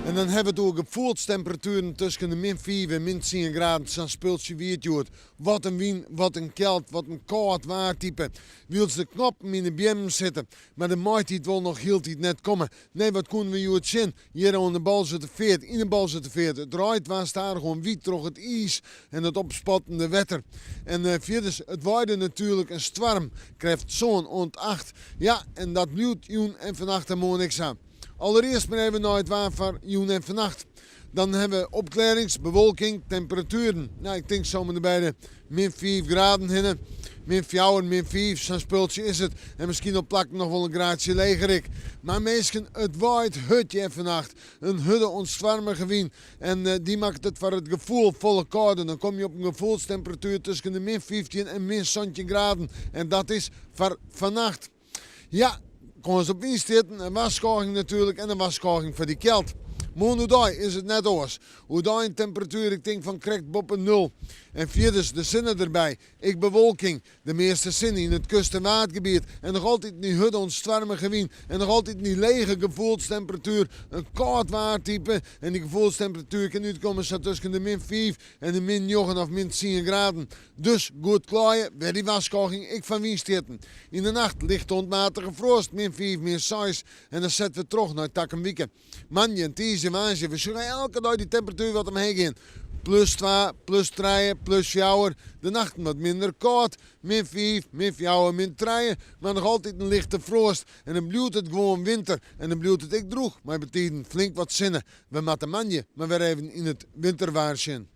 En dan hawwe we it oer gefoelstemperatueren tusken de min fiif en min tsien graden. Sa'n spultsje wie it hjoed. Wat in wyn, wat in kjeld, wat in kâld waartype. Wylst de knoppen yn de beammen sitte. Mar de maitiid wol noch hieltyd net komme. Nee, wat koene we hjoed sjen? Hjir oan de Bolserterfeart, yn de Bolserterfeart. It reid waard stadichoan wyt troch it iis en it opspattende wetter. En fierders, it waaide natuerlik in stoarm, krêft sân oant acht. Ja, en dat bliuwt jûn en fannacht en moarn ek sa. Allerearst mar even nei it waar foar jûn en fannacht. Dan hawwe we opklearrings, bewolking, temperatueren. No, ik tink sa om en by de min fiif graden hinne. Min fjouwer, min fiif, sa'n spultsje is it. En miskien op plakken noch wol in graadsje leger ek. Mar minsken, it waait hurd hjir fannacht. In hurde oant stoarmige wyn. En dy makket it foar it gefoel folle kâlder. Dan komme je op in gefoelstemperatuer tusken de min 15 en min 17 graden. En dat is foar fannacht. Ja, kâns op wynstjitten, in warskôging natuerlik en in warskôging foar dy kjeld. Moarn oerdei is it net oars. Oerdei in temperatuer ik tink fan krekt boppe nul. En fierders de sinne derby, ek bewolking. De measte sinne yn it kust en waadgebiet en noch altyd dy hurde oant stoarmige wyn en noch altyd dy lege gefoelstemperatuer. In kâld waartype en dy gefoelstemperatuer kin útkomme sa tusken de min fiif en de min njoggen of min tsien graden. Dus goed klaaie, wer dy warskôging ek foar wynstjitten. Yn de nacht lichte oant matige froast, min fiif, min seis en dan sette we troch nei takom wike. Moandei en tiisdei en woansdei, we sjogge elke dei dy temperatuer wat omheech gean. Plus twa, plus trije, plus fjouwer. De nachten wat minder kâld, min fiif, min fjouwer, min trije, mar noch altyd in lichte froast. En dan bliuwt it gewoan winter en dan bliuwt it ek drûch mei betiden flink wat sinne. We moatte moandei mar wer even yn it winterwaar sjen.